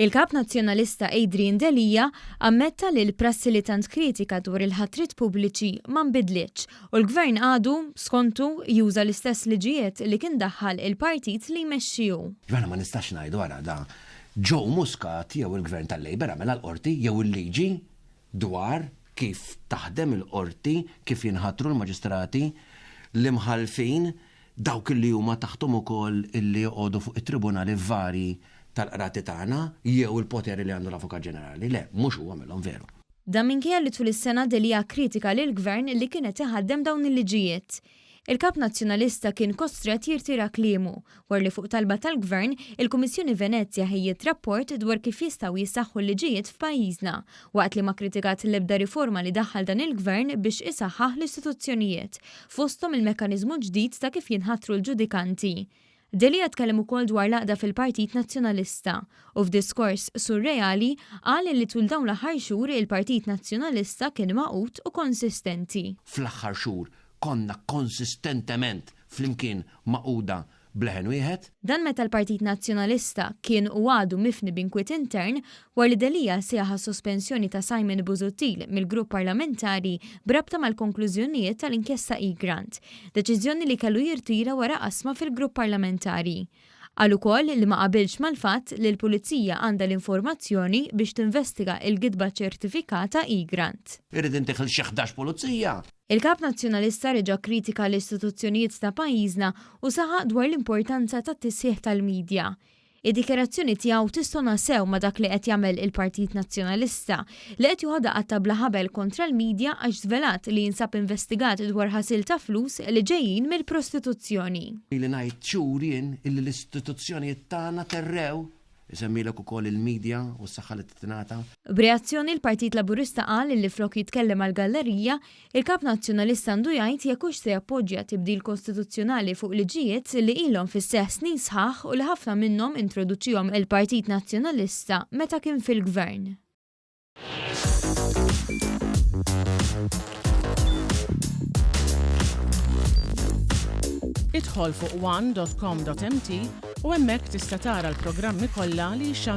Il-Kap Nazzjonalista Adrian Delia ammetta li l-prassi li tant kritika dwar il-ħatriet pubbliċi ma nbidlitx u l-Gvern għadu, skontu, juża l-istess liġijiet li kien daħħal il-partit li jmexxi hu. Jiena ma nistax ngħidu ara da Joe Muscat jew il-Gvern tal-Labour għamilha l-Qorti jew il-liġi dwar kif taħdem il-Qorti, kif jinħatru l-Maġistrati, l-Imħallfin, dawk li huma taħthom ukoll illi joqogħdu fuq it-tribunali varji tal-qrati tagħna jew il-poteri li għandu l-Avukat Ġenerali. Le, mhux hu għamilhom veru. Dan minkejja li tul is-sena Delia kkritika lill-Gvern li kien qed iħaddem dawn il-liġijiet. Il-Kap Nazzjonalista kien kostrett jirtira kliemu, wara li fuq talba tal-Gvern, il-Kummissjoni Venezja ħejjiet rapport dwar kif jistgħu jissaħħu l-liġijiet f'pajjiżna, waqt li ma kkritikat l-ebda riforma li daħħal dan il-Gvern biex isaħħaħ l-istituzzjonijiet, fosthom il-mekkaniżmu ġdid ta' kif jinħatru l-ġudikanti. Delia tkellem ukoll dwar l-għaqda fil-Partit Nazzjonalista u f'diskors surreali qal li tul dawn l-aħħar xhur il-Partit Nazzjonalista kien magħqud u konsistenti. Fl-aħħar xhur konna konsistentement flimkien magħquda b'leħen wieħed. Dan meta l-Partit Nazzjonalista kien u għadu mifni b'inkwiet intern wara li Delia sejjaħ għas-sospensjoni ta' Simon Busuttil mill-grupp parlamentari b'rabta mal-konklużjonijiet tal-inkjesta Egrant, deċiżjoni li kellu jirtira wara qasma fil-grupp parlamentari. Qal ukoll li ma qabilx mal-fatt li l-Pulizija għandha l-informazzjoni biex tinvestiga l-gidba ċertifikata Egrant. Irrid intih 'il xi 11 pulizija! Il-Kap Nazzjonalista reġa' kkritika l-istituzzjonijiet ta' pajjiżna u saħaq dwar l-importanza tat-tisħiħ tal-media. Id-dikjarazzjoni tiegħu tistona sew ma' dak li qed jagħmel il-Partit Nazzjonalista, li qed joħodha qatta' bla ħabel kontra l-media għax żvelat li jinsab investigat dwar ħasil ta' flus li ġejjin mill-prostituzzjoni. Ili ngħid xhur jien illi l-istituzzjonijiet tagħna terrew Isemmilek ukoll il-media u s-saħħa li tingħata. B'reazzjoni l-Partit Laburista qal li flok jitkellem għall-gallerija, il-Kap Nazzjonalista għandu jgħid jekk hux se jappoġġja tibdil kostituzzjonali fuq liġijiet li ilhom fis-seħħ snin sħaħ u li ħafna minnhom introduċihom il-Partit Nazzjonalista meta kien fil-Gvern. Idħol fuq one.com.mt u hemmhekk tista' tara l-programmi kollha li jixxandru.